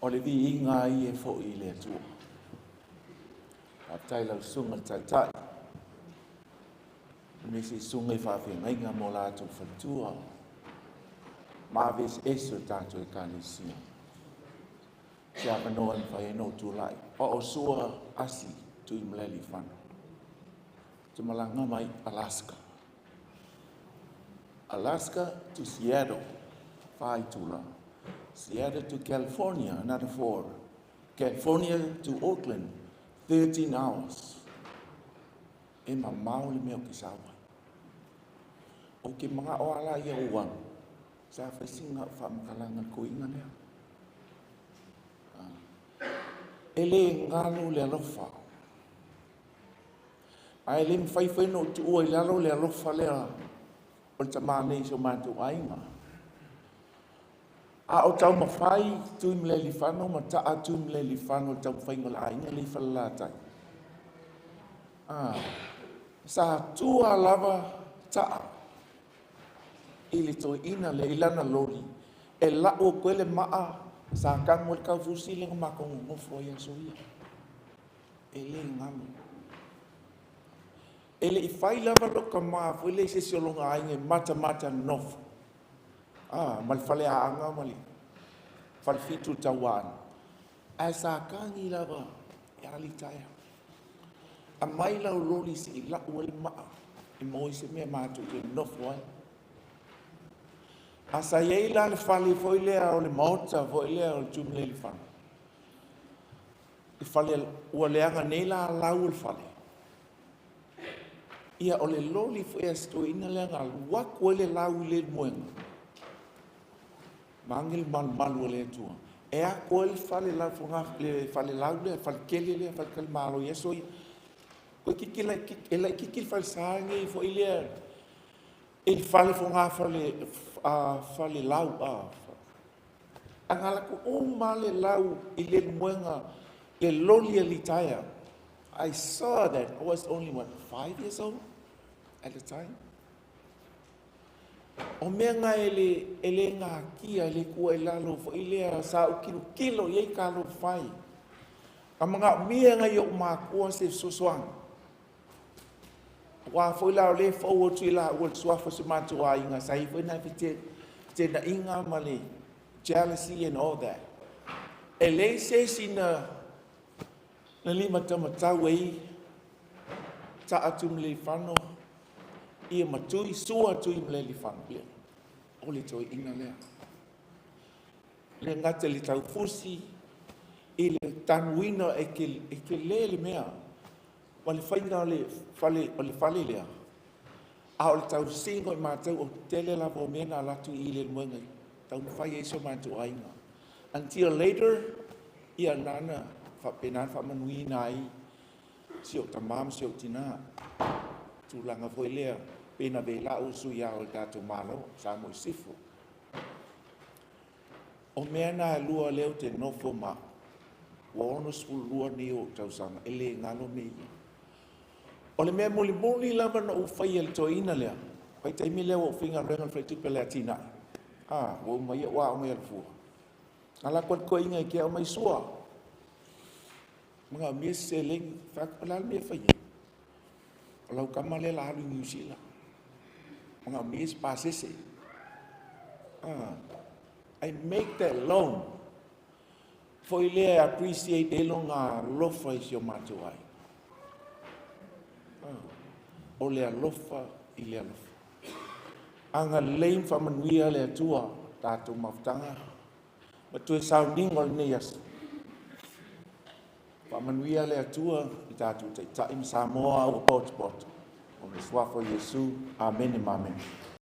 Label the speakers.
Speaker 1: O le viiga ia e foi i le Atua. Faafetai lau susuga i le Taitai, aemaise susuga i faafeagaiga ma o latou faletua, ma ave eseese o le tatou Ekalesia. Se avanoa e mafai ai ona ou tulai. O Sua Asi Tuimalealiifano. Ou te malaga mai Alaska. Alaska to Seattle, 4 itula. Seattle to California, another 4. California to Oakland, 13 hours. E mamao le mea o ke sau ai. O ke mga o ala ia o au. Sa whaisinga o whaamakalanga le koinga lea. E le galo le alofa. Ae le mafai foi ona ou tuua i lalo le alofa lea o le tamā nei i si o matou aiga. A o taumafai Tuimalealiifano ma Taa Tuimalealiifano i le taumafaiga o le aiga lea i Falelatai. Ah, sa tua lava Taa i le toeaina lea i lana loli e lau atu ai le maa sa tagu ai le taufusi lea na matou nonofo ai i aso ia. E le galo. E le i fai lava lou tamā foi lea i se isi o lona aiga e matamata nofo. Ah, ma le faleaana ma le falefitu i le tauaana. Ae sa tagi lava e alitaea. Aumai lau loli se i lau ai le maa e maua ai se mea matou te nofo ai. A sa i ai la le fale foi lea o le maota foi lea o le Tuimalealiifano. I fale ua leaga nei la lau o le fale. Ia o le loli foi a si toeaina lea na alu atu ai le lau i le moega. Maage le malumalu o le Atua. E ato ai le fale lau le fale lau lea, fale tele lea, fale talimalo i aso ia. Toeitiiti e laitiiti le falesa lenei foi lea i le fale fogafale fale lau. Ae na alu atu uma lava le lau i le moega le loli a litaea. I saw that. I was only, what, 5 years old at the time. O mea na e le natia, e le tua i lalo foi lea sa ou tilotilo i ai talo fai. A manaomia nai ou matua se fesoasoani. Aua foi la o lea e fou atu i laua le suafa o si o matou aiga sa i ai foi nai feteenaiga ma le jealousy and all that. E leai se isi na lima taumatau ai Taa Tuimalealiifano ia ma Tui Sua Tuimalealiifano. O le toeaina lea. Le gata i le taufusi i le tanuina e tele le mea ma le faiga o le fale lea. A o le tausiga o i matou o tele lava o mea na alu atu i Leulumoega e taumafai ai si o matou aiga. Until later, ia na faapena ona faamanuiina ai si ou tamā ma si ou tinā. Tulaga foi lea, pe na vela sui ao o le tatou Malo, Samoa i Sisifo. O mea na e lua lea ou te nofo ma ua 62 nei ou tausaga, e le galo mea ia. O le mea mulimuli lava na ou faia i le toeaina lea, vaitaimi lea ua ou faigaluega i le faletupe o le Atinae. Ah, ua uma ia ua aoga i Alafua. Ala atu le toeaina e ke au mai sua. Manaomia se seleni, fai atu, o le a le mea e fai ai? O lau tama lea la alu i Niu Sila. Manaomia se pasese. Ah, I make that loan. Foi lea appreciate e lona alofa i si o matou ai. Ah, o le alofa i le alofa. Agalelei ma faamanuia le Atua tatou mafutaga ma toe sauniga o lenei aso. Faamanuia le Atua i tatou taitai ma Samoa ua potopoto. O le suafa o Iesu. Amene ma amene.